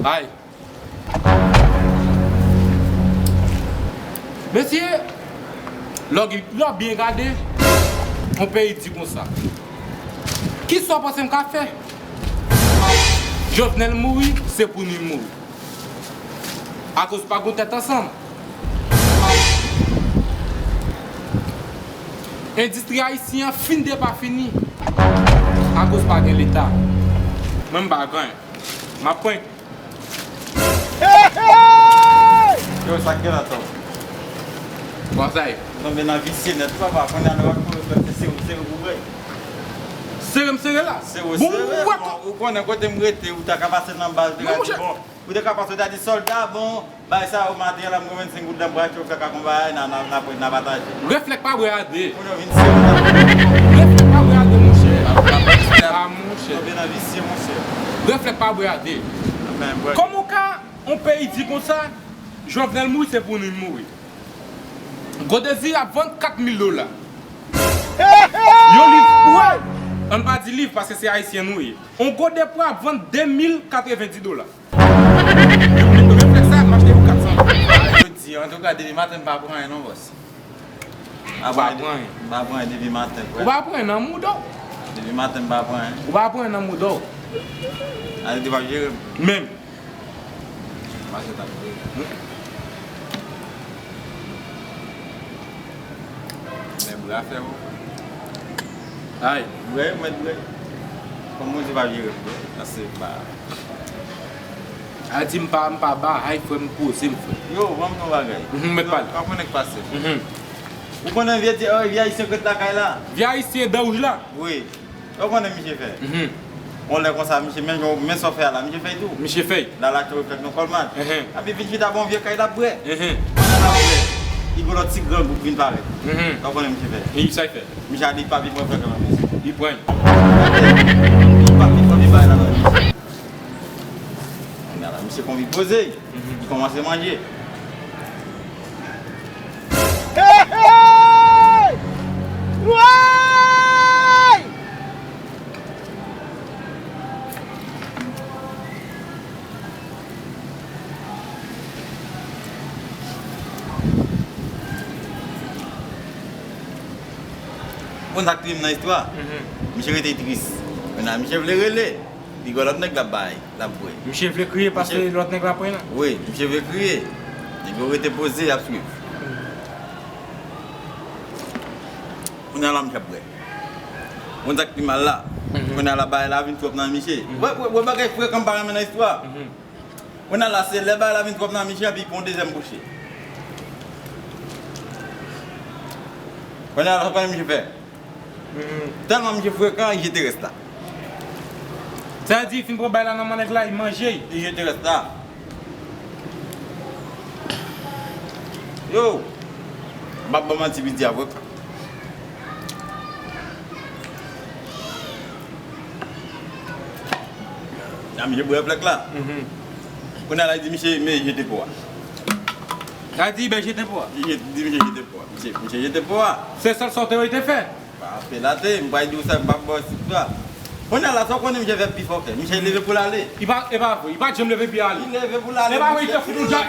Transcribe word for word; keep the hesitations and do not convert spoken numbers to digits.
Ay. Mesye, lè w gen, lè w byen gade, yon peyi di konsa. Kisa w panse m ka fè? Jovenel mouri, se pou nou mouri. Akoz pa gen tèt ansanm. Endistri ayisyen an fin depafini. Akoz pa gen Leta. Mwen m pa gen anyen. M ap pran. Yo, sa k gen la, Tom? Kòman sa ye? Tonbe nan visye nèt, papa. Kounye a, nou ap kouri, se sere, sere pou bwè. Sere m sere la. Sere, bon, sere, bon, ou konnen kote m rete, ou ta ka pase nan baz, ou te ka di, bon, ou te ka pase, ou ta di, sòlda, bon, bay sa yo, maten an la, m gen vennsenk goud nan bra, chofè ka konba, n a, n a, n a, n a pataje. Reflèk pa bwè a de. Kounye a, vin sere. Reflèk pa bwè a de, monchè. Ah, monchè. Tonbe nan visye, monchè. Reflèk pa bwè a de. Men, bwè. Kòman w ka, yon peyi di konsa, Jovenel mouri, se pou nou mouri. Gwo Dezi ap vann kat mil dola. Yon liv, wè, ann pa di liv, paske se ayisyen nou ye. Yon gode pwa ap vann de mil katrevenndis dola. Reflèks sa ap mache pou kat san. Jodi, antouka, depi maten m pa pran anyen non, bòs. Ou pa pran anyen? M pa pran anyen depi maten, frè. Ou pa pran anyen nan mouda w? Depi maten m pa pran anyen. Ou pa pran anyen nan mouda w? Ale, te pa jere m. Menm. Mache t ap jere. Men bra fè w. Ay. Bwè, mèt bwè. Kòm Bondye pa jere m, bwè. Pase pa. A di m pa, m pa ba, ay frè m poze m frè. Yo, ban m yon bagay. Mhm, mèt pale. Pa konnen k pase. Mhm. Ou konnen vye di, oh, vye ayisyen k ret lakay la? Vye ayisyen dan wouj la? Wi. Ou konnen misye fè? Mhm. On lè konsa, misye, men, men sa w fè a la, misye fè tou. Misye fè. La, la, tou fèt nou kòlman. Mhm. Epi vin chita bon vye kay la bwè. Mhm. Pandan l ap bwè, li gon lòt ti grangou k vin parèt. Mhm. Ou konnen misye fè? E sa l fè? Misye a di, "Papi, pran frè kanmenm." Li pran. Li papi, papi, bay la nan misye. Kounye a la, misye konvi poze. Mhm. Li kòmanse manje. Hey, hey! Woy! Bon, sa k touye m nan istwa, misye rete tris. Kounye a, misye vle rele. Li gen lòt nèg l ap bay, l ap bwè. Misye vle kriye paske lòt nèg la pran nan? Wi, misye vle kriye. Nèg yo rete poze, y ap swiv. Kounye a la, misye ap bwè. Konn sa k pi mal la. Mhm. Kounye a la, bagay la vin twòp nan misye. Mhm. Wè, wè, wè bagay frekan m pa renmen nan istwa. Mhm. Kounye a la, se lè bagay la vin twòp nan misye, epi pran dezyèm bouche. Kounye a la, sa konnen misye fè. Mhm. Tèlman misye frekan, li jete rès la. Sa vle di, li fin pran bagay la nan men nèg la, li manje l. Li jete rès la. Yo, m ap ba w manti, piti a frekan. Nan misye bwè flèk la. Mhm. Kounye a la, li di misye, men jete po a. Sa vle di, ben jete po a. Li je-, di misye jete po a. Misye, misye jete po a. Se sèl sa w te rete fè. Pa apelate, m pral di w sa, m pa ba w sitwa. Kounye a la, sa w konnen misye fè pi fò kè. Misye leve pou l ale. Li pa, e pa vre, li pa janm leve pou l ale. Li leve pou l ale. E pa vre, li te fout yon djab.